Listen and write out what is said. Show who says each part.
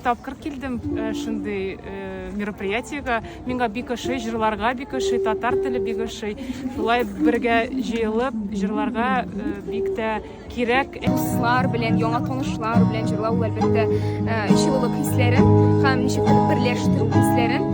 Speaker 1: тапкыр килдем э, шундый э, мероприятиегә. Миңа бик ошый, җырларга бик ошый, татар теле бик ошый. Шулай бергә җыелып җырларга э, бик тә кирәк.
Speaker 2: Дуслар белән, яңа танышлар белән җырлау ул, әлбәттә, җылылык хисләрен һәм ничектер берләштерү хисләрен